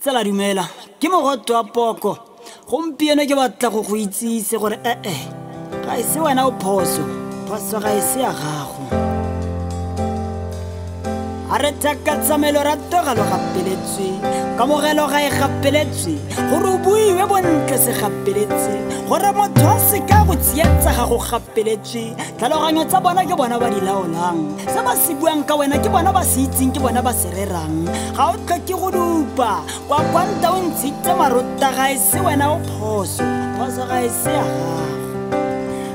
Tsala dumela, ke mogoto wa poko. Gompieno ke batla go go itsise gore ee, ga e se wena o phoso, phoso ga e se ya gago. A re thaka tsamelo rato ga lo gapeletswe, kamogelo ga e gapeletswe, gore o buiwe bontle se gapeletse, gore motho a seka go tsietsa ga go gapeletswe. Tlhaloganyo tsa bona ke bona ba di laolang, se ba se buang ka wena ke bona ba se itseng, ke bona ba se rerang. Ga o tlhoke go dupa kwa kwanta o ntshitse marota, ga e se wena o phoso, phoso ga e se ya gago.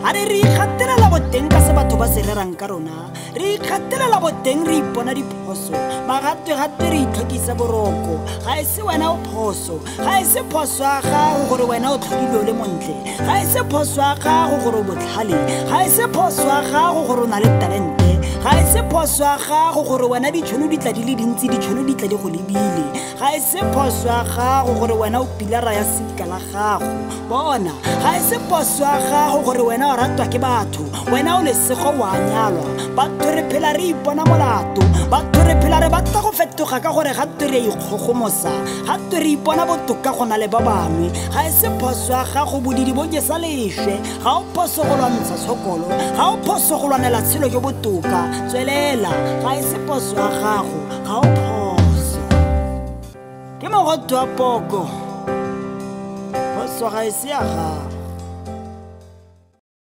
A re re ikgatelela boteng ka se batho ba se rerang ka rona, re ikgatelela boteng, re ipona diphoso, magatwe-gatwe re itlhokisa boroko. Ga e se wena o phoso, ga e se phoso ya gago gore wena o tlhodilwe o le montle, ga e se phoso ya gago gore o botlhale, ga e se phoso ya gago gore o na le talente, ga e se phoso ya gago gore wena ditšhono di tla di le dintsi, ditšhono di tla di go lebile, ga e se phoso ya gago gore wena o pilara ya sika la gago. Bona, ga e se phoso ya gago gore wena o ratwa ke batho, wena o lesego wa nyalwa. Batho re phela re ipona molato, batho re phela re batla go fetoga ka gore gatwe re ikgogomosa, gatwe re ipona botoka go na le ba bangwe. Ga e se phoso ya gago bodidi bo ke sa lešwe, ga o phoso go lwantsha tshokolo, ga o phoso go lwanela tshelo jo botoka. Tswelela, ga e se phoso ya gago, ga o phoso. Ke mogoto wa poko, phoso ga e se ya gago.